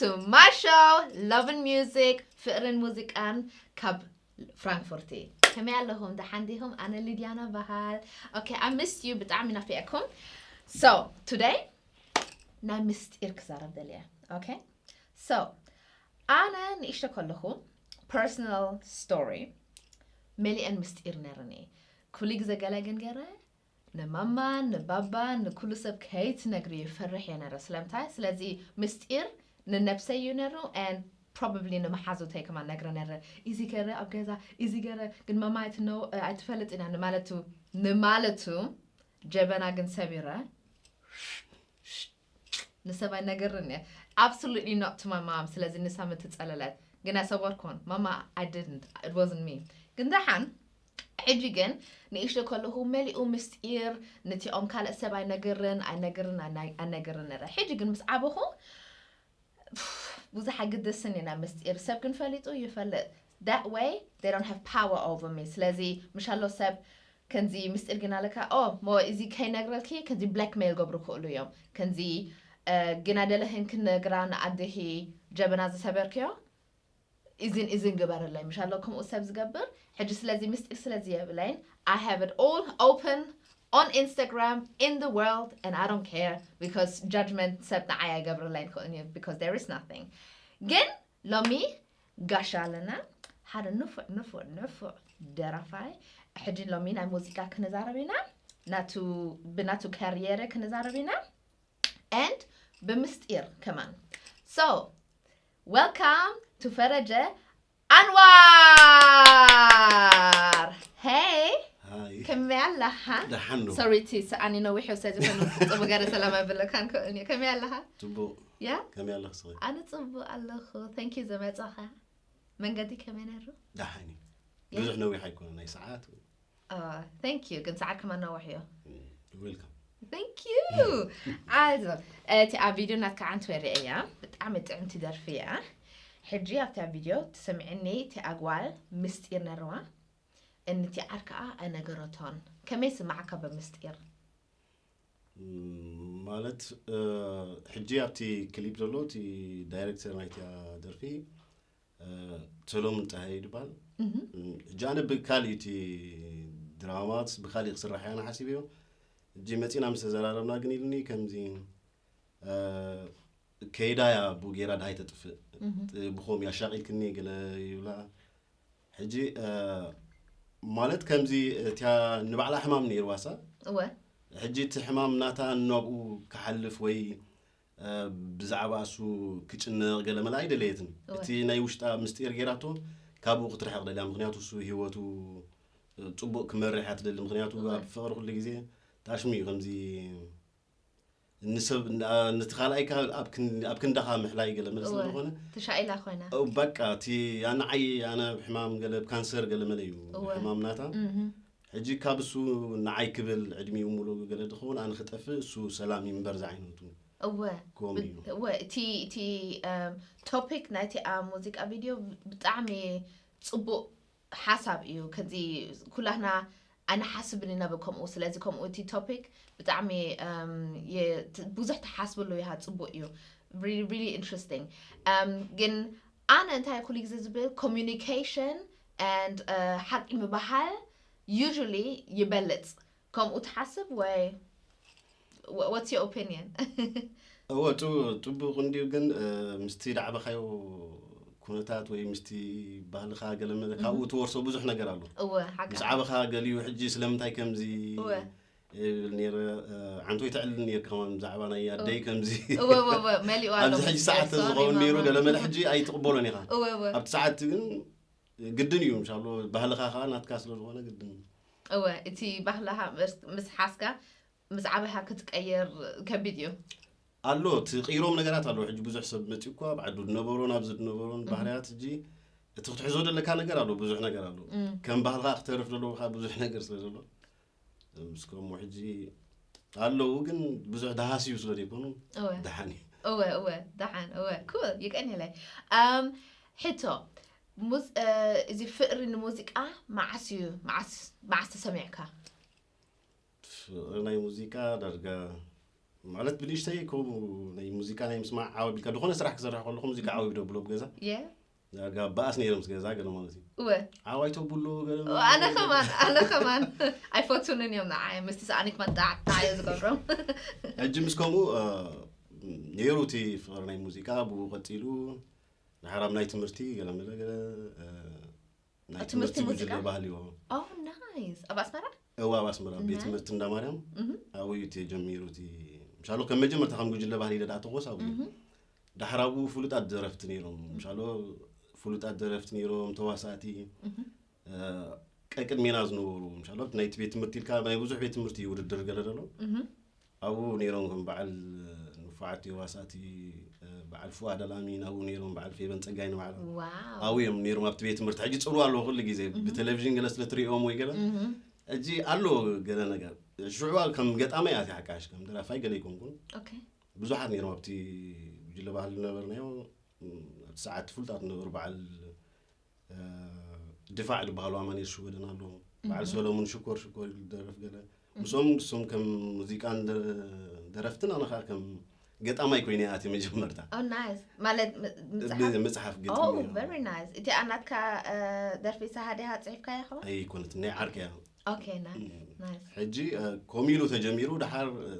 to my show, Love and Music, ፍቕርን ሙዚቃን ካብ ፍራንክፉርቲ። ከመይ ኣለኹም? ደሓን ዲኹም? ኣነ ሊድያና በሃል። Okay, I missed you፣ ብጣዕሚ ናፊቀኩም። So today ናይ ምስጢር ክዛረብ ደልየ። Okay, so ኣነ ንእሽቶ ከለኹ personal story መሊአን ምስጢር ነርኒ። ኩሉ ግዜ ገለ ግን ገረ ንማማን ንባባን ንኩሉ ሰብ ከይትነግሪ ይፈርሕ እየ ነረ። ስለምንታይ? ስለዚ ምስጢር ንነብሰይ እዩ ነሩ and probably ንመሓዙተይ ከማን ነግረ ነረ። እዚ ገረ ኣብ ገዛ፣ እዚ ገረ ግን ማማ ኣይትነው-፣ ኣይትፈልጥ ኢና ንማለቱ፣ ንማለቱ ጀበና ግን ሰቢረ ንሰብ ኣይነግርን እየ። Absolutely not to my mom። ስለዚ ንሳ ምትጸለለት። ግን ኣይሰበርኩን። ማማ፣ I didn't። It wasn't me። ግን ደሓን፣ ሕጂ ግን ንእሽቶ ከለኹ መሊኡ ምስጢር፣ ነቲኦም ካልእ ሰብ ኣይነግርን፣ ኣይነግርን፣ ኣይና-፣ ኣይነግርን ነረ። ሕጂ ግን ምስ ዓበኹ ብዙሕ ኣይግደስን እየ ናብ ምስጢር። ሰብ ግን ፈሊጡ ይፈልጥ። That way, they don't have power over me። ስለዚ ምሻሎ ሰብ ከምዚ ምስጢር ግን ኣለካ፣ ኦ፣ ሞ እዚ ከይነግረልኪ ከምዚ ብላክሜል ገብሩ ክእሉ እዮም። ከምዚ፣ እ፣ ግና ደለህን ክነግራ ንኣደሂ ጀበና ዝሰበርክዮ፣ እዝን እዝን ግበረለይ። ምሻሎ ከምኡ ሰብ ዝገብር። ሕጂ ስለዚ ምስጢር ስለዚ የብለይን። I have it all open on Instagram, in the world, and I don't care because judgment ሰብ ንዓይ ኣይገብረለይን ክእሉ እዩ because there is nothing። ግን ሎሚ ጋሻ ኣለና። ሓደ ንፉዕ፣ ንፉዕ፣ ንፉዕ ደራፋይ። ሕጂ ሎሚ ናይ ሙዚቃ ክንዛረብ ኢና። ናቱ፣ ብናቱ ካሪየረ ክንዛረብ ኢና። And ብምስጢር ከማን። So, welcome to ፈረጀ ኣንዋር። Hey! ሃይ። ከመይ ኣለኻ? ደሓን ዶ? ሶሪ፣ እቲ ሰኣኒ ነዊሕ ወሰደ ኮይኑ ጽቡቅ ገረ ሰላም ኣብለካን ከ-፣ እኔ ከመይ ኣለኻ? ጽቡቅ። ያ? ከመይ ኣለኽ ስኺ? ኣነ ጽቡቅ ኣለኹ። Thank you ዘመጻኻ። መንገዲ ከመይ ነሩ? ደሓን እዩ። ያ? ብዙሕ ነዊሕ ኣይኮነን፣ ናይ ሰዓት። አ፣ thank you። ግን ሰዓት ከማን ነዊሕ እዩ። እም፣ welcome። Thank you። Also፣ እቲ ኣብ ቪድዮ ናትካ ዓንት ወረ እያ። ብጣዕሚ ጥዕምቲ ደርፊ እያ። ሕጂ ኣብታ ቪድዮ ትሰምዕኒ እቲ ኣግዋል ምስጢር ነርዋ። እንቲ ዓርከኣ ኣነገረቶን። ከመይ ስማዓካ ብምስጢር? እም፣ ማለት፣ እ፣ ሕጂ ኣብቲ ክሊፕ ዘሎ እቲ ዳይሬክተር ናይታ ደርፊ፣ እ፣ ሰሎሙን ጸሃየ ይበሃል። እህ። እም፣ ሕጂ ኣነ ብካሊእ እቲ ድራማስ ብካሊእ ክስራሕ እያ ሓሲበዮ። ሕጂ መጺና ምስ ተዘራረብና ግን ኢሉኒ ከምዚ፣ እ፣ ከይዳ እያ ብኡ ጌራ ደሃይ ተጥፍእ። እህ። ጥ-፣ ብኸምኡ ኣሻቒልክኒ ገለ ይብላ። ሕጂ፣ እ፣ ማለት ከምዚ እቲያ ንባዕላ ሕማም ነይርዋሳ። እወ። ሕጂ እቲ ሕማም ናታ ናብኡ ክሓልፍ ወይ፣ እ፣ ብዛዕባ እሱ ክጭነቕ ገለ መለ ኣይደለየትን። እወ። እቲ ናይ ውሽጣ ምስጢር ጌራቶ ካብኡ ክትርሕቕ ደልያ። ምኽንያቱ እሱ ህይወቱ፣ እ፣ ጽቡቕ ክመርሕ እያ ትደሊ። ምኽንያቱ እወ። ኣብ ፍቕሪ ኩሉ ግዜ ታሽሙ እዩ ከምዚ ንሰብ፣ ን-፣ አ፣ ነቲ ካልኣይካ ኣብ ክን-፣ ኣብ ክንዳኻ ምሕላይ ገለ መለ ስለ እወ፣ ዝኾነ፣ ተሻኢላ ኮይና። እ፣ በቃ፣ እቲ ኣነ ዓይ-፣ ኣነ ሕማም ገለ፣ ብ ካንሰር ገለ መለ እዩ እወ። ሕማም ናታ። እህ። ሕጂ ካብ እሱ ንዓይ ክብል ዕድሚኡ ሙሉእ ገለ ድኸውን፣ ኣነ ክጠፍእ፣ እሱ ሰላም ይንበር ዝዓይነቱ። እወ። ከምኡ ብ-፣ እዩ። እወ፣ እቲ፣ እቲ፣ እም፣ ቶፒክ ናይቲ ኣብ ሙዚቃ ቪድዮ ብጣዕሚ ጽቡቕ ሓሳብ እዩ። ከምዚ ኩላህና ኣይንሓስብን ኢና ብከምኡ። ስለዚ ከምኡ እቲ ቶፒክ ብጣዕሚ፣ እም፣ የ-፣ ት-፣ ብዙሕ ትሓስብሉ ኢኻ፣ ጽቡቕ እዩ። Really, really interesting። እም፣ ግን ኣነ እንታይ ኩሉ ግዜ ዝብል፣ communication and፣ እ፣ ሓቂ ምባሃል usually ይበልጽ። ከምኡ ትሓስብ ወይ? Wha-, what's your opinion? እወ፣ ጽ-፣ ጽቡቕ እንድዩ፣ ግን፣ እ፣ ምስቲ ዳዕበኻዮ ኩነታት ወይ ምስቲ ባህልኻ ገለ መለ፣ እህ። ካብኡ ትወርሶ ብዙሕ ነገር ኣሎ። እወ፣ ሓቂ። ምስ ዓበኻ ገሊኡ ሕጂ ስለምንታይ ከምዚ እወ። ይብል ነይረ፣ እ፣ ዓንቶይ ተዕልል ነይርካ ከማን ብዛዕባ ናይ ኣደይ እወ። ከምዚ። እወ፣ እወ፣ እወ፣ መሊኡ ኣሎ ኣብዚ ሕጂ ምስ ሰዓት ኤርትራ ዝኸውን ነይሩ፣ ይማማ። ገለ መለ ሕጂ ኣይትቕበሎን ኢኻ። እወ፣ እወ። ኣብቲ ሰዓት ግን ግድን እዩ፣ ምሻሎ ባህልኻ ከኣ ናትካ ስለ ዝኾነ ግድን እዩ። እወ፣ እቲ ባህልኻ ምስ፣ ምስ ሓዝካ፣ ምስ ዓበኻ ክትቀየር ከቢድ እዩ። ኣሎ፣ ትቕይሮም ነገራት ኣሎ። ሕጂ ብዙሕ ሰብ መጺኡ እኳ ኣብ ዓዱ ዝነበሮን ኣብዚ ዝነበሮን እም። ባህርያት ሕጂ እቲ ክትሕዞ ዘለካ ነገር ኣሎ፣ ብዙሕ ነገር ኣሎ። እም። ከም ባህልኻ ክተርፍ ዘለዎኻ ብዙሕ ነገር ስለ ዘሎ፣ ምስ ከምኡ ሕጂ ኣለዉ፣ ግን ብዙሕ ደሃስዩ ስለ ዘይኮኑ እወ። ደሓን እዩ። እወ፣ እወ፣ ደሓን፣ እወ። ኩል፣ የቀንየለይ። ኣም፣ ሕቶ፣ ሙዝ-፣ እ፣ እዚ ፍቕሪ ንሙዚቃ መዓስ እዩ፣ መዓስ፣ መዓስ ተሰሚዕካ? ፍቕሪ ናይ ሙዚቃ ዳርጋ ማለት ብንእሽተይ ከምኡ ናይ ሙዚቃ ናይ ምስማዕ ዓው ኣቢልካ ዝኾነ ስራሕ ክሰርሕ ከለኹ ሙዚቃ ዓው ይደብሎ ኣብ ገዛ። Yeah. ዳርጋ በኣስ ነይረ ምስ ገዛ ገለ ማለት እዩ። እወ ዓው ኣይተብሎ ገለ ኣነ ከማን ኣነ ከማን ኣይፈቱንን እዮም ንዓይ ምስቲ ሰኣኒት መጣዕጣዕ እየ ዝገብሮም። ሕጂ ምስ ከምኡ እ፣ ነይሩ እቲ ፍቕሪ ናይ ሙዚቃ ብኡ ቀፂሉ ድሓር ኣብ ናይ ትምህርቲ ገለ መለ ገለ እ፣ ናይ ኣብ ትምህርቲ ትምህርቲ ሙዚቃ? ጉጅለ ባህሊ እዎ። Oh, nice. ኣብ ኣስመራ? እዋ ኣብ ኣስመራ ቤት Nice. ትምህርቲ እንዳ ማርያም Mhm. ኣብኡ እዩ ተጀሚሩ እቲ ምሻሎ ከም መጀመርታ ከም ጉጅለ ባህሊ ደዳ ተኾስ ኣብኡ እዩ። Mhm. ዳሕር ኣብኡ ፍሉጣት ደረፍቲ ነይሮም ምሻሎ ፍሉጣት ደረፍቲ ነይሮም ተዋሳእቲ Mhm. እ፣ ቀቅድሜና ዝነበሩ ምሻሎ ኣብቲ ናይቲ ቤት ትምህርቲ ኢልካ ናይ ብዙሕ ቤት ትምህርቲ እዩ ውድድር ገለ ደሎ Mhm. ኣብኡ ነይሮም ከም በዓል ንፉዓት ተዋሳእቲ እ፣ በዓል ፍዋ ደላሚን ኣብኡ ነይሮም በዓል ፌበን ፀጋይ ንባዕላ Wow. ኣብኡ እዮም ነይሮም ኣብቲ ቤት ትምህርቲ ሕጂ ፅልዋ ኣለዎ ኩሉ ግዜ ብቴሌቪዥን ገለ ስለ ትሪኦም ወይ ገለ Mhm. ሕጂ ኣሎ ገለ ነገር ሽዑ ከም ገጣማይ ኣቲ ሓቃሽ ከም ደራፋይ ገለ ኣይኮንኩን Okay. ብዙሓት ነይሮም ኣብቲ ጉጅለ ባህሊ ዝነበርናዮ ም፣ ኣብቲ ሰዓት ፍሉጣት ዝነበሩ በዓል እ፣ ድፋዕ ዝበሃሉ ኣማኒኤል ሽወደን ኣሎ በዓል ሰሎሙን ሽኮር ሽኮር ይደረፍ ገለ ምስኦም እሶም ከም ሙዚቃን ደ- ደረፍትን ኣነ ከዓ ከም ገጣማይ ኮይነ ኣቲ መጀመርታ Oh, nice. ማለት ም- ምጽሓፍ? ብ- መጽሓፍ ግጥሚ Oh, እዮም። Very nice. እቲ ኣናትካ እ፣ ደርፊ ሰሃዲሃ ጽሒፍካ ኢኻ? ኣይኮነት ናይ ዓርከያ Okay, nice. Nice. ሕጂ እ፣ ከምኡ ኢሉ ተጀሚሩ ድሓር እ፣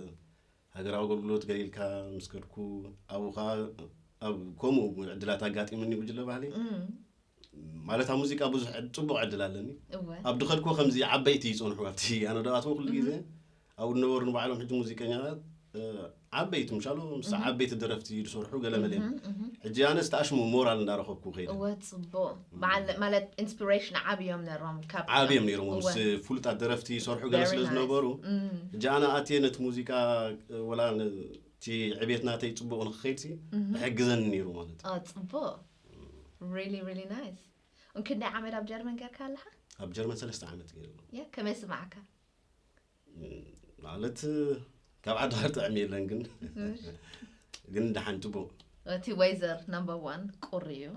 ሃገራዊ ኣገልግሎት ገሊልካ ምስ ከድኩ ኣብኡ ከዓ ኣብ ከምኡ ዕድላት ኣጋጢሙኒ ጉጅለ ባህሊ Mm. ማለት ኣብ ሙዚቃ ብዙሕ ዕድ- ፅቡቅ ዕድል ኣለኒ እወ ኣብ ድኸድኮ ከምዚ ዓበይቲ ይፀንሑ ኣብቲ ኣነ ደኣትዎ ኩሉ ግዜ ኣብኡ ዝነበሩ ንባዕሎም ሕጂ ሙዚቀኛታት እ፣ ዓበይቲ ምሻሎ ምስ ዓበይቲ ደረፍቲ ዝሰርሑ ገለ መለ እዮም። Mhm, mhm. ሕጂ ኣነስ ተኣሽሙ ሞራል እንዳረኸብኩ ከይደ እወ ጽቡቅ በዓል ማለት ኢንስፒሬሽን ዓብዮም ነሮም ካብ ዓብዮም ነይሮም እወ ምስ ፍሉጣት ደረፍቲ ይሰርሑ ገለ Very ስለ nice. ዝነበሩ Mm. ሕጂ ኣነ ኣትየ ነቲ ሙዚቃ እ፣ ወላ ነቲ ዕቤት ናተይ ፅቡቅ ንክኸይድሲ Mhm. ይሕግዘኒ ነይሩ ማለት እዩ። Oh, ጽቡቅ really really nice. እንክንደይ ዓመት ኣብ ጀርመን ጌርካ ኣለኻ? ኣብ ጀርመን ሰለስተ ዓመት ገይረ ኣለኹ። Yeah. ከመይ ስማዕካ? ማለት ካብ ዓዲ ጥዕሚ የለን ግን ግን ደሓን ፅቡቅ እቲ ወይዘር ነምበር ዋን ቁሪ እዩ።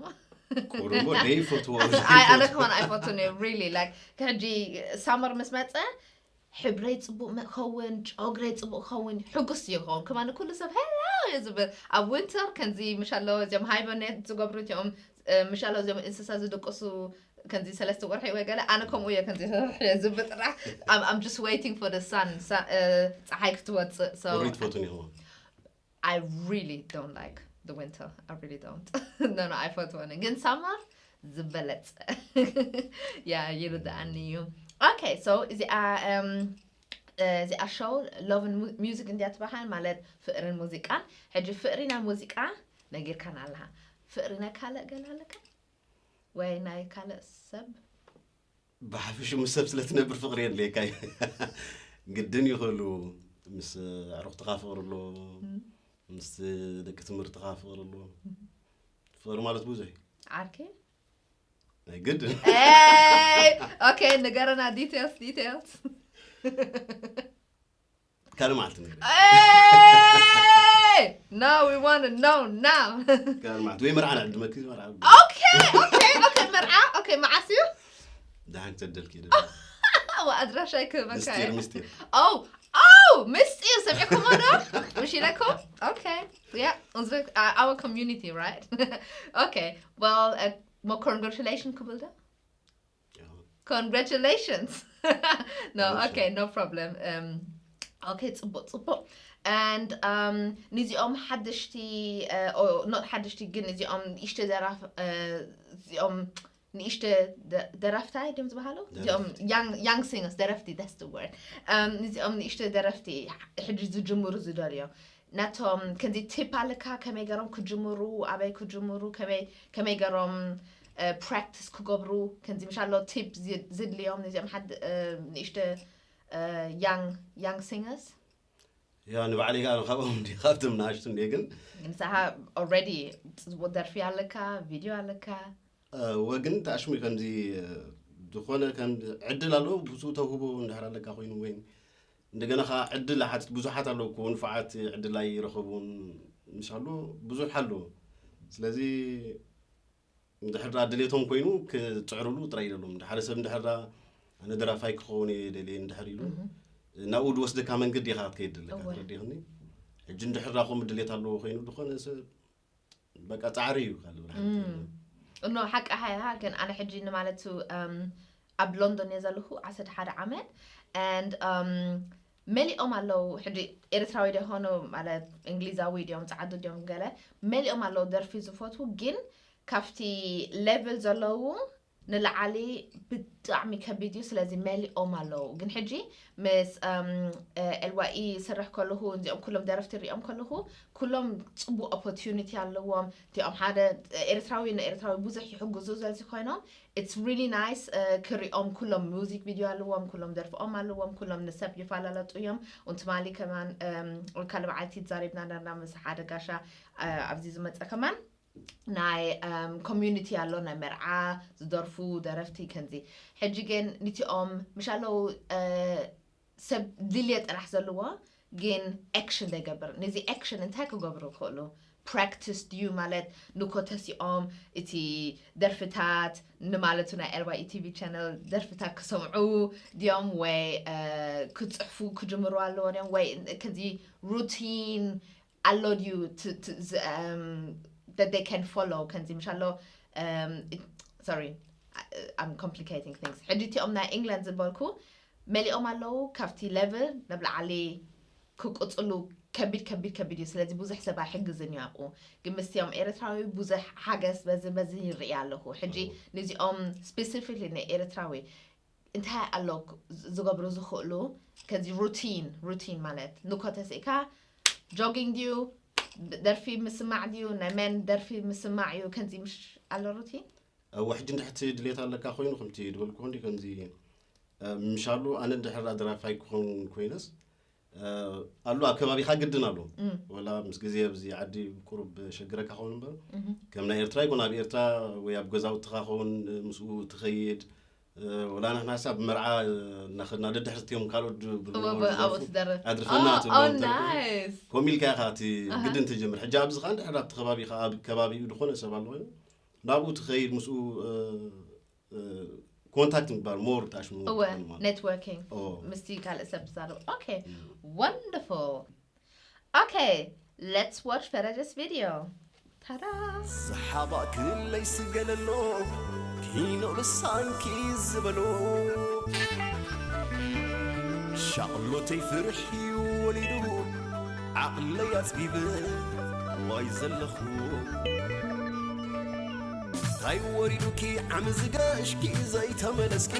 ቁርሞ ደይ ፈትዎ ኣይ ኣነ ከማን ኣይፈቱን እየ really like ሕጂ ሳመር ምስ መፀ ሕብረይ ፅቡቅ ክኸውን ጨጉረይ ፅቡቅ ክኸውን ሕጉስ እየ ክኸውን ከማን ኩሉ ሰብ ሄሎ እየ ዝብል ኣብ ዊንተር ከምዚ ምሻሎ እዚኦም ሃይበርኔት ዝገብሩ እቲኦም እ፣ ምሻሎ እዚኦም እንስሳ ዝድቅሱ ከምዚ ሰለስተ ወርሒ ወይ ገለ ኣነ ከምኡ እየ ከምዚ ዝብል ጥራሕ I'm just waiting for the sun ፀሓይ ክትወፅእ so ቁሪ ትፈቱን ኢኹም I really don't like the winter. I really don't. No, no, ኣይፈትወን ግን ሳመር ዝበለፀ ያ ይርድኣኒ እዩ። Okay, so እዚኣ እዚኣ ሾው ሎቭን ሙዚክ እንዲያ ትበሃል ማለት ፍቅርን ሙዚቃን። ሕጂ ፍቅሪ ናይ ሙዚቃ ነጊርካን ኣለካ። ፍቅሪ ናይ ካልእ ገለ ኣለካ ወይ ናይ ካልእ ሰብ? ብሓፈሹ ምስ ሰብ ስለ ትነብር ፍቅሪ የድልየካ እዩ ግድን ይኽእሉ ምስ ኣዕሩኽትኻ ፍቅሪ ኣሎ ምስ ደቂ ትምህርትኻ ፍቅሪ ኣሎ ፍቅሪ ማለት ብዙሕ እዩ ዓርኪ ናይ ግድን ኦኬ ንገረና details details ካልእ መዓልቲ ንግዲ No, we want to know now. ካልእ መዓልቲ ወይ መርዓ ንዕድመኪ መርዓ Okay, okay, okay, መርዓ okay መዓስ እዩ? ደሓን ክተደልኪ ኣድራሻይ ክህበካ ምስጢር ምስጢር Oh, oh, ምስጢር ሰሚዕኩሞ ዶ? ምሽ ኢለኩም? Okay, yeah, our community, right? Okay, well, uh, more congratulations ክብል ዶ? Congratulations. No, okay, no problem. Um, okay, ጽቡቅ ጽቡቅ and um, ንዚኦም ሓደሽቲ uh, not ሓደሽቲ ግን እዚኦም ንእሽተ ደራፍ uh, እዚኦም ንእሽተ ደራፍታይ ድም ዝበሃሉ እዚኦም young singers ደረፍቲ that's the word um, ንዚኦም ንእሽተ ደረፍቲ ሕጂ ዝጅምሩ ዝደልዮ ናቶም ከምዚ ቲፕ ኣለካ ከመይ ገሮም ክጅምሩ ኣበይ ክጅምሩ ከመይ ገሮም ፕራክቲስ ክገብሩ ከምዚ ምሻሎ ቲፕ ዝድልዮም ነዚኦም ሓደ ንእሽተ young singers ያ ንባዕለይ ከዓ ካብኦም እንዲ ካብቶም ንኣሽቱ እንዲ ግን ንስኻ already ጽቡቅ ደርፊ ኣለካ ቪድዮ ኣለካ ወግን ተኣሽሙ ከምዚ ዝኾነ ከም ዕድል ኣለዎ ብዙ ተውህቦ እንድሕር ኣለካ ኮይኑ ወይ እንደገና ከዓ ዕድል ሓትት ብዙሓት ኣለዉ እኮ ንፉዓት ዕድል ኣይረኸቡን ምሻሉ ብዙሕ ኣለዎ ስለዚ እንድሕር ድሌቶም ኮይኑ ክፅዕርሉ ጥራይ ይደሎም ሓደ ሰብ እንድሕር ኣነ ደራፋይ ክኸውን እየ ደልየ እንድሕር ኢሉ ናብኡ ዝወስደካ መንገዲ ኢኻ ክትከይድ ዘለካ ትረዲኽኒ ሕጂ እንድሕር ዳኹም ድሌት ኣለዎ ኮይኑ ዝኾነ ሰብ በቃ ጻዕሪ እዩ ካልእ ብርሃን እኖ ሓቂ ሃያ ግን ኣነ ሕጂ ንማለቱ ኣብ ሎንዶን እየ ዘለኹ ዓሰርተ ሓደ ዓመት and መሊኦም ኣለዉ ሕጂ ኤርትራዊ ዶ ይኾኑ ማለት እንግሊዛዊ ድዮም ጻዕዱ ድዮም ገለ መሊኦም ኣለዉ ደርፊ ዝፈትዉ ግን ካብቲ ሌቭል ዘለዉ ንላዕሊ ብጣዕሚ ከቢድ እዩ ስለዚ መሊኦም ኣለዉ ግን ሕጂ ምስ ኤልዋኢ ስርሕ ከለኹ እዚኦም ኩሎም ደረፍቲ ሪኦም ከለኹ ኩሎም ፅቡቅ ኦፖርቱኒቲ ኣለዎም እቲኦም ሓደ ኤርትራዊ ንኤርትራዊ ብዙሕ ይሕግዙ ዘዚ ኮይኖም it's really nice ክሪኦም ኩሎም ሙዚክ ቪድዮ ኣለዎም ኩሎም ደርፍኦም ኣለዎም ኩሎም ንሰብ ይፈላለጡ እዮም ኡንትማሊ ከማን ካልእ በዓልቲ ዛሪብና ዳና ምስ ሓደ ጋሻ ኣብዚ ዝመፀ ከማን ናይ ኮሚዩኒቲ ኣሎ ናይ መርዓ ዝደርፉ ደረፍቲ ከምዚ ሕጂ ግን ንቲኦም ምሽ ኣለዉ ሰብ ድልየ ጥራሕ ዘለዎ ግን action ዘይገብር ነዚ action እንታይ ክገብሩ ይኽእሉ practice ድዩ ማለት ንኮተሲኦም እቲ ደርፍታት ንማለቱ ናይ ኤልዋይ ኢቲቪ ቻነል ደርፍታት ክሰምዑ ድዮም ወይ ክፅሕፉ ክጅምሩ ኣለዎ ድዮም ወይ ከዚ ሩቲን ኣሎ ድዩ that they can follow ከምዚ ምሽ ኣሎ sorry I'm complicating things ሕጂ እቲኦም ናይ ኢንግላንድ ዝበልኩ መሊኦም ኣለዉ ካብቲ ሌቭል ናብ ላዕሊ ክቅፅሉ ከቢድ ከቢድ ከቢድ እዩ ስለዚ ብዙሕ ሰብ ኣይሕግዝን እዩ ኣብኡ ግን ምስቲኦም ኤርትራዊ ብዙሕ ሓገዝ በዚ በዚ ይርኢ ኣለኹ ሕጂ ንዚኦም ስፔሲፊክሊ ንኤርትራዊ እንታይ ኣሎ ዝገብሩ ዝኽእሉ ከዚ ሩቲን ሩቲን ማለት ንኮተስ ኢካ ጆጊንግ ድዩ ደርፊ ምስማዕ ድዩ ናይ መን ደርፊ ምስማዕ እዩ ከዚ ምሽ ኣሎ ሩቲን እወ ሕጂ እንድሕቲ ድሌት ኣለካ ኮይኑ ከምቲ ድበልኩ እንዲ ከምዚ ምሻሉ ኣነ እንድሕር ኣድራፋይ ክኸውን ኮይነስ ኣሉ ኣብ ከባቢኻ ግድን ኣሎ ወላ ምስ ግዜ ኣብዚ ዓዲ ቁሩብ ሸግረካ ኸውን እምበር ከም ናይ ኤርትራ ይኮን ኣብ ኤርትራ ወይ ኣብ ገዛውትኻ ኸውን ምስኡ ትኸይድ ወላ ንሕና ሳብ መርዓ እናኸድና ደድሕርትዮም ካልኦት ኣብኡ ትደርፍ ኣድርፈና Oh, oh, nice. ኮሚልካ ኢኻ እቲ ግድን ትጀምር ሕጂ ኣብዚ ከዓ እንድሕር ኣብቲ ከባቢኻ ኣብ ከባቢኡ ዝኾነ ሰብ ኣሎ ኮይኑ ናብኡ ትኸይድ ምስኡ ኮንታክት ምግባር ሞር ታሽሙ እወ networking ምስቲ ካልእ ሰብ ትዛረብ okay wonderful okay let's watch Faraja's video tada ዝሓባእክለይ ስገለሎ ኪኖ ልሳንኪ ዝበሎ ሻቕሎተይ ፍርሒ ወሊዱ ዓቕለይ ኣጽቢበ ዋይ ዘለኹ እንታይ ወሪዱኪ ዓሚ ዝገሽኪ ዘይተመለስኪ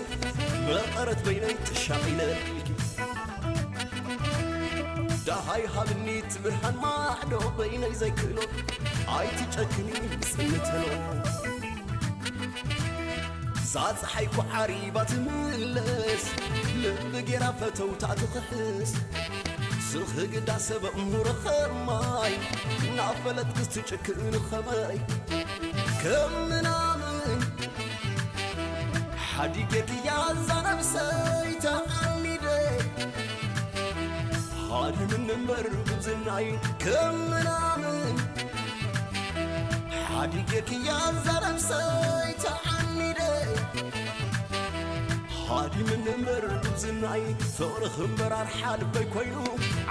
መቐረት በይነይ ተሻቒለልኪ ደሃይ ሃብኒ ትብርሃን ማዕዶ በይነይ ዘይክእሎ ኣይትጨክኒ ምጽንተሎ ዛፀሓይኮ ዓሪባ ትምለስ ልቢ ጌራ ፈተውታ ትኽሕስ ስኽግዳ ሰብ እሙረ ኸማይ ናፈለጥክስ ትጭክእኒ ኸመይ ከም ምናምን ሓዲገክያ እዛ ነብሰይ ተዓኒደ ሃዲምን እምበር ብዝናይ ከም ምናምን ሓዲገክያ እዛ ነብሰይ ተዓኒደ ሃዲምን እምበር ብዝናይ ፍቕርኺ እምበር ኣርሓ ልበይ ኮይኑ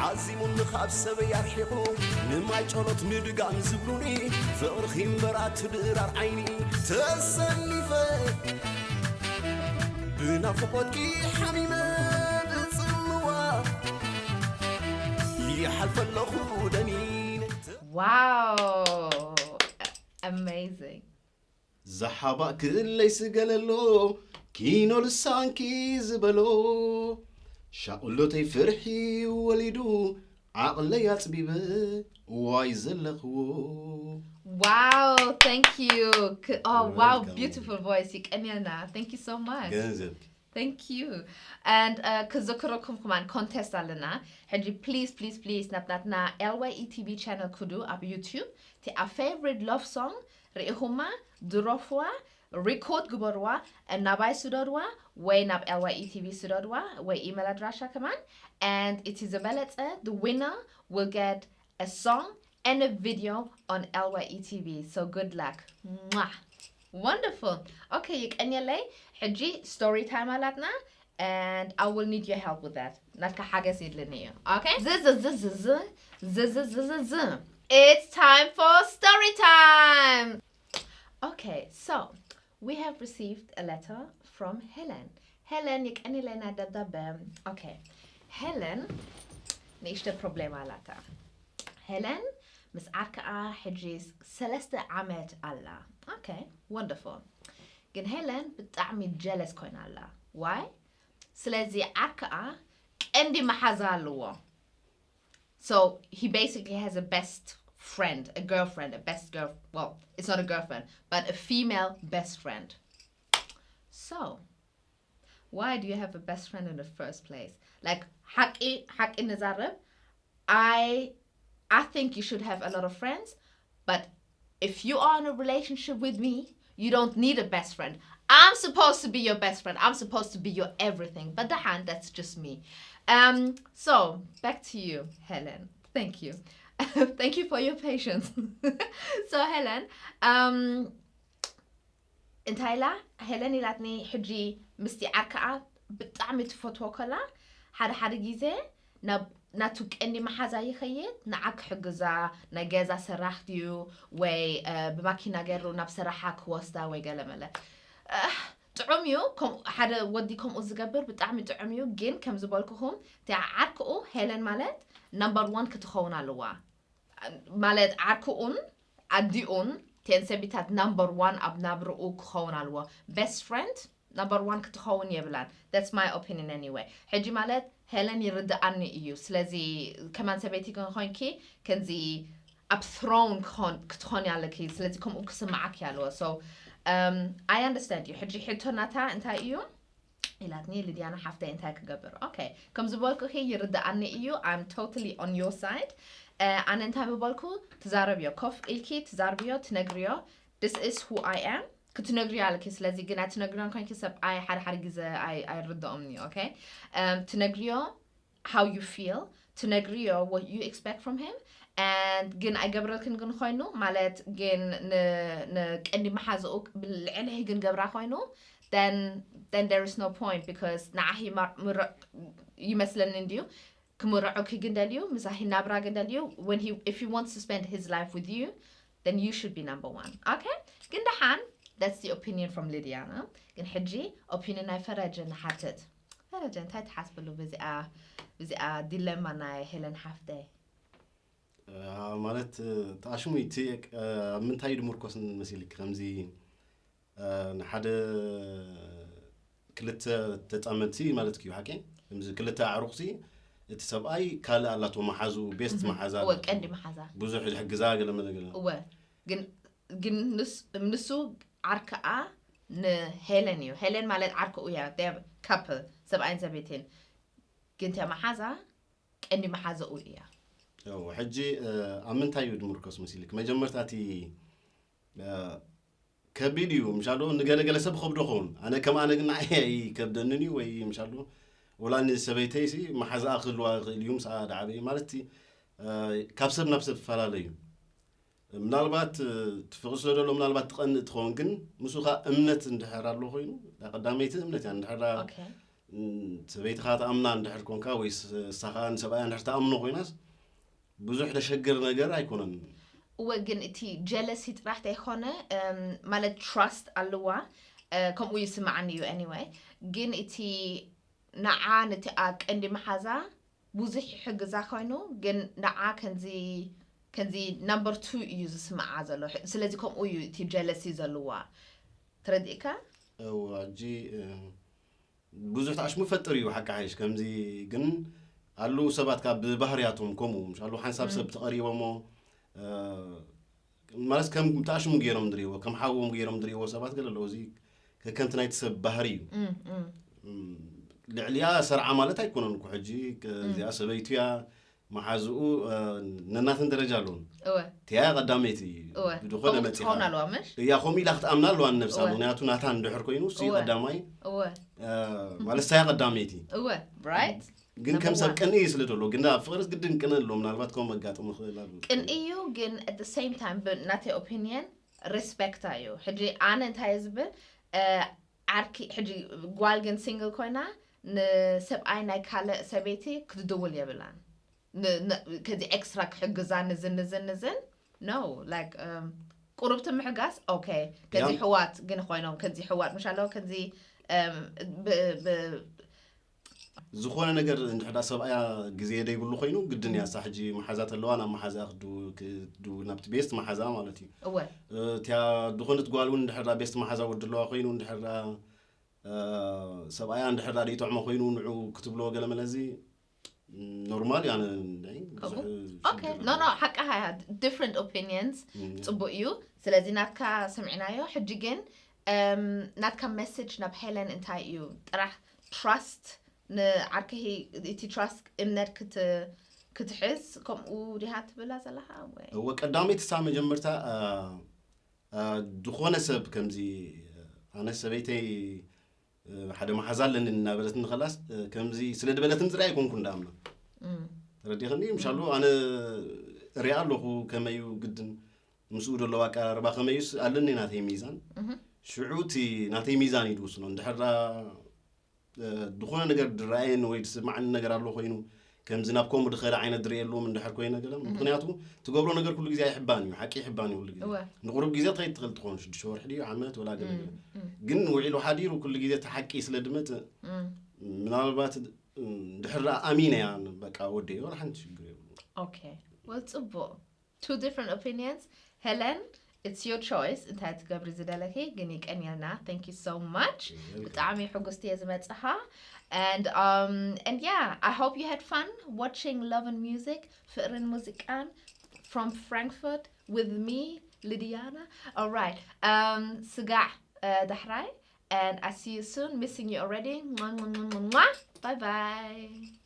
ዓዚሙኒ ካብ ሰበይ ኣርሒቑ ንማይ ጨሎት ንድጋም ዝብሉኒ ፍቕርኺ እምበር ኣትድራር ዓይኒ ተሰኒፈ ብናፍቖትኪ ሓሚመ ብጽምዋ ይሓልፈ ኣለኹ ደኒነ Wow! Amazing. ዝሓባእ ክእለይ ስገለሎ ኪኖ ልሳንኪ ዝበሎ ሻቕሎተይ ፍርሒ ወሊዱ ዓቕለይ ኣጽቢበ ዋይ ዘለኽዎ Wow, thank you. K- Oh, wow, Welcome. Beautiful voice. ይቀንየልና. Thank you so much. ገንዘብ Thank you. And uh, ክዝክረኩም ከማን ኮንቴስት ኣለና ሕጂ please please please ናብ ናትና L Y E T V channel ክዱ ኣብ YouTube እቲ ኣብ favorite love song ርኢኹማ ድረፍዋ ሪኮርድ ግበርዋ ናባይ ስደድዋ ወይ ናብ L Y E T V ስደድዋ ወይ ኢሜል ኣድራሻ ከማን and እቲ ዝበለጸ the winner will get a song and a video on L Y E T V. So good luck. Mwah. Wonderful. Okay, ይቀንየለይ ሕጂ story time ኣላትና And I will need your help with that. ናትካ ሓገዝ የድልኒ እዩ። Okay? ዝ ዝ ዝ ዝ ዝ ዝ ዝ ዝ ዝ ዝ It's time for story time. Okay, so we have received a letter from Helen. ሄለን የቀኒለና ደብዳበ። Okay. ሄለን ንእሽተ ፕሮብሌም ኣላታ። ሄለን ምስ ዓርከኣ ሕጂ ሰለስተ ዓመት ኣላ። Okay, wonderful. ግን ሄለን ብጣዕሚ ጀለስ ኮይና ኣላ። Why? ስለዚ ዓርከኣ ቀንዲ መሓዛ ኣለዎ። So he basically has a best friend, a girlfriend, a best girl. Well, it's not a girlfriend, but a female best friend. So why do you have a best friend in the first place? Like, ሓቂ ሓቂ ንዛረብ, I I think you should have a lot of friends, but if you are in a relationship with me, you don't need a best friend. I'm supposed to be your best friend. I'm supposed to be your everything. But the hand, that's just me. Um, so back to you, Helen. Thank you. Thank you for your patience. So Helen, um, እንታይ ኢላ ሄለን ኢላትኒ፣ ሕጂ ምስቲ ዓርከኣ ብጣዕሚ ትፈትዎ ከላ ሓደ ሓደ ግዜ ናብ ናቱ ቀንዲ መሓዛ ይኸይድ፣ ንዓ ክሕግዛ፣ ናይ ገዛ ሰራሕ ድዩ ወይ ብማኪና ገይሩ ናብ ሰራሓ ክወስዳ ወይ ገለመለ። ጥዑም እዩ። ሓደ ወዲ ከምኡ ዝገብር ብጣዕሚ ጥዑም እዩ። ግን ከም ዝበልኩኹም እቲኣ ዓርክኡ ሄለን ማለት ናምበር ዋን ክትኸውን ኣለዋ። ማለት ዓርክኡን ኣዲኡን እተን ሰቢታት ናምበር ዋን ኣብ ናብርኡ ክኸውን ኣለዎ። ቤስት ፍሬንድ ናምበር ዋን ክትኸውን የብላን። That's my opinion anyway. ሕጂ ማለት ሄለን ይርድኣኒ እዩ። ስለዚ ከማን ሰበይቲ ግን ኮይንኪ ከምዚ ኣብ ትሮን ክትኾኒ ኣለኪ። ስለዚ ከምኡ ክስምዓኪ ኣለዎ። So I understand you. ሕጂ ሕቶ ናታ እንታይ እዩ? ኢላትኒ። ሊድያና ሓፍተይ እንታይ ክገብር? Okay, ከም ዝበልኩኺ ይርድኣኒ እዩ። I'm totally on your side. ኣነ እንታይ ምበልኩ? ትዛረብዮ፣ ኮፍ ኢልኪ ትዛርብዮ፣ ትነግርዮ። This is who I am ክትነግርዮ ኣለኪ። ስለዚ ግን ኣይትነግርዮን ኮይንኪ ሰብኣይ ሓደ ሓደ ግዜ ኣይርድኦም እዩ። Okay, ትነግርዮ how you feel፣ ትነግርዮ what you expect from him. And ግን ኣይገብረልክን ግን ኮይኑ ማለት ግን ንቀንዲ መሓዝኡ ልዕሊ ግን ገብራ ኮይኑ then then there is no point because ንዓኺ ይመስለኒ እንድዩ ክምርዖኪ ግን ደልዩ ምሳኺ ናብራ ግን ደልዩ when he if he wants to spend his life with you then you should be number one. Okay? ግን ደሓን that's the opinion from Lidiana. ግን ሕጂ opinion ናይ ፈረጀ ንሓትት። ፈረጀ እንታይ ትሓስበሉ ብዚኣ ብዚኣ ዲለማ ናይ ሄለን ሓፍተይ? ማለት ተኣሽሙ እቲ ኣብ ምንታይ ድምርኮስ መሲልክ ከምዚ ንሓደ ክልተ ተጻመድቲ ማለት እዩ ሓቂ ከምዚ ክልተ ኣዕሩኽሲ እቲ ሰብኣይ ካልእ ኣላቶ መሓዙ ቤስት መሓዛ እወ ቀንዲ መሓዛ ብዙሕ ዝሕግዛ ገለ መለ ገለ እወ ግን ግን ንሱ ዓርከኣ ንሄለን እዩ። ሄለን ማለት ዓርከኡ እያ። Couple ሰብኣይን ሰበይትን ግን እቲያ መሓዛ ቀንዲ መሓዘኡ እያ። ሕጂ ኣብ ምንታይ እዩ ድምርኮስ መሲልክ መጀመርታ እቲ ከቢድ እዩ ምሻዶ ንገለገለ ሰብ ከብዶ ኸውን ኣነ ከም ኣነ ግን ንዓይ ኣይከብደንን እዩ ወይ ምሻዶ ወላ ንሰበይተይ ሲ መሓዛኣ ክህልዋ ይኽእል እዩ ምስኣ ዳዓበ ማለት እቲ ካብ ሰብ ናብ ሰብ ትፈላለ እዩ ምናልባት ትፍቕሪ ስለ ዘሎ ምናልባት ትቐንእ ትኸውን ግን ምስኡ ኸዓ እምነት እንድሕር ኣሎ ኮይኑ ቀዳመይቲ እምነት እያ እንድሕር ሰበይትኻ ትኣምና እንድሕር ኮንካ ወይ እሳኻ ንሰብኣያ እንድሕር ትኣምኖ ኮይናስ ብዙሕ ደሸግር ነገር ኣይኮነን። እወ ግን እቲ ጀለሲ ጥራሕ ተይኮነ ማለት ትራስት ኣለዋ ከምኡ ይስምዓኒ እዩ። Anyway ግን እቲ ንዓ ነቲ ቀንዲ መሓዛ ብዙሕ ይሕግዛ ኮይኑ ግን ንዓ ከምዚ ከምዚ ናምበር ቱ እዩ ዝስምዓ ዘሎ። ስለዚ ከምኡ እዩ እቲ ጀለሲ ዘለዋ። ተረዲእካ? እወ ሕጂ ብዙሕ ተኣሽሙ ይፈጥር እዩ ሓቂ ሓይሽ ከምዚ ግን ኣለዉ ሰባት ካብ ብባህርያቶም ከምኡ ምሽ ኣለዉ ሓንሳብ ሰብ ተቐሪቦሞ ማለት ከም ተኣሽሙ ገይሮም ድሪዎ ከም ሓዎም ገይሮም ድሪዎ ሰባት ገለ ኣለዉ እዚ ከከምቲ ናይቲ ሰብ ባህሪ እዩ ልዕሊያ ሰርዓ ማለት ኣይኮነን እኮ ሕጂ እዚኣ ሰበይቱ እያ መሓዝኡ ነናተን ደረጃ ኣለውን እወ እቲያ ቀዳመይቲ እወ ብድኾነ ከምኡ መፂኻ ክትኸውን ኣለዋ ምሽ እያ ከምኡ ኢላ ክትኣምና ኣለዋ ንነብሳ እወ ምክንያቱ ናታ እንድሕር ኮይኑ እሱ እዩ እወ ቀዳማይ እወ ማለት ሳያ ቀዳመይቲ እወ ራይት ግን ከም ሰብ ቅንኢ ስለ ደሎ ግን ኣብ ፍቅርስ ግድን ቅንኢ ኣሎ ምናልባት ከም መጋጥም ይኽእል ኣሎ ቅንኢ እዩ ግን at the same time ብ- ናተይ ኦፒኒየን ሪስፔክት እዩ ሕጂ ኣነ እንታይ እየ ዝብል እ፣ ዓርኪ ሕጂ ጓል ግን ሲንግል ኮይና ንሰብኣይ ናይ ካልእ ሰበይቲ ክትድውል የብላን። ን- ን- ከዚ ኤክስትራ ክሕግዛ ንዝን ንዝን ንዝን no like ቁሩብቲ ምሕጋዝ okay። ከዚ ያም- ሕዋት ግን ኮይኖም ከዚ ሕዋት ምሽ ኣለዎ ከዚ እም፣ ብ- ብ- ዝኾነ ነገር እንድሕዳ ሰብኣያ ግዜ ደይብሉ ኮይኑ ግድን እያ እሳ ሕጂ መሓዛ ተለዋ ናብ መሓዛ ክዱ ክዱ ናብቲ ቤስት መሓዛ ማለት እዩ። እወ እቲያ ዝኾነት ጓል እውን እንድሕዳ ቤስት መሓዛ ወዲ ኣለዋ ኮይኑ እንድሕዳ ሰብኣያ እንድሕዳ ደይጥዕሞ ኮይኑ ንዑ ክትብሎ ገለ መለዚ ኖርማል እዩ። ኣነ ናይ ብዙሕ ከምኡ? ሽግር okay no no ሓቃ ሃያ different opinions የብሉን። ጽቡቅ እዩ። ስለዚ ናትካ ስምዕናዮ። ሕጂ ግን እም፣ ናትካ ሜሴጅ ናብ ሄለን እንታይ እዩ? ጥራሕ ትራስት ንዓርከይ እቲ ትራስት እምነት ክት- ክትሕዝ ከምኡ ዲሃ ትብላ ዘለኻ ወይ? እወ ቀዳመይቲ እሳ መጀመርታ አ፣ አ፣ ዝኾነ ሰብ ከምዚ ኣነ ሰበይተይ እ፣ ሓደ መሓዛ ኣለኒ እናበለትኒ ከላስ እ፣ ከምዚ ስለ ዝበለትኒ ጥራይ ኣይኮንኩን ዳኣምና እም፣ ተረዲኸኒ ምሻሉ ኣነ ሪኣ ኣለኹ ከመዩ ግድን ምስኡ ደለዋ ኣቀራርባ ከመዩስ ኣለኒ ናተይ ሚዛን እህ፣ ሽዑ እቲ ናተይ ሚዛን እዩ ዝውስኖ እንድሕራ እ፣ ዝኾነ ነገር ድረኣየኒ ወይ ዝስማዓኒ ነገር ኣሎ ኮይኑ ከምዚ ናብ ከምኡ ድኸደ ዓይነት ድርእየሎም እንድሕር ኮይነ ገለ ምክንያቱ ትገብሮ ነገር ኩሉ ግዜ ኣይሕባን እዩ ሓቂ ይሕባን እዩ ኩሉ ግዜ እወ ንቁሩብ ግዜ ትኸይድ ትኽእል ትኾን ሽዱሽተ ወርሒ ድዩ ዓመት ወላ ገለ እም፣ ገለ እም፣ ግን ውዒሉ ሓዲሩ ኩሉ ግዜ እቲ ሓቂ ስለ ድመጽእ እም፣ ምናልባት እ፣ ድሕር ደኣ ኣሚነ እያ በቃ ወደዮ ሓንቲ ሽግር የብሉ okay well ጽቡቅ two different opinions። Helen it's your choice እንታይ ትገብሪ ዝደለኪ ግን ይቀንየልና። Thank you so much። ብጣዕሚ ሕጉስቲ እየ ዝመጽኻ and um and yeah I hope you had fun watching Love and Music ፍቅርን ሙዚቃን from Frankfurt with me Lidiana. All right um ስጋዕ uh, ዳሕራይ and I see you soon missing you already. Mwah, mwah, mwah, mwah, mwah. Bye bye.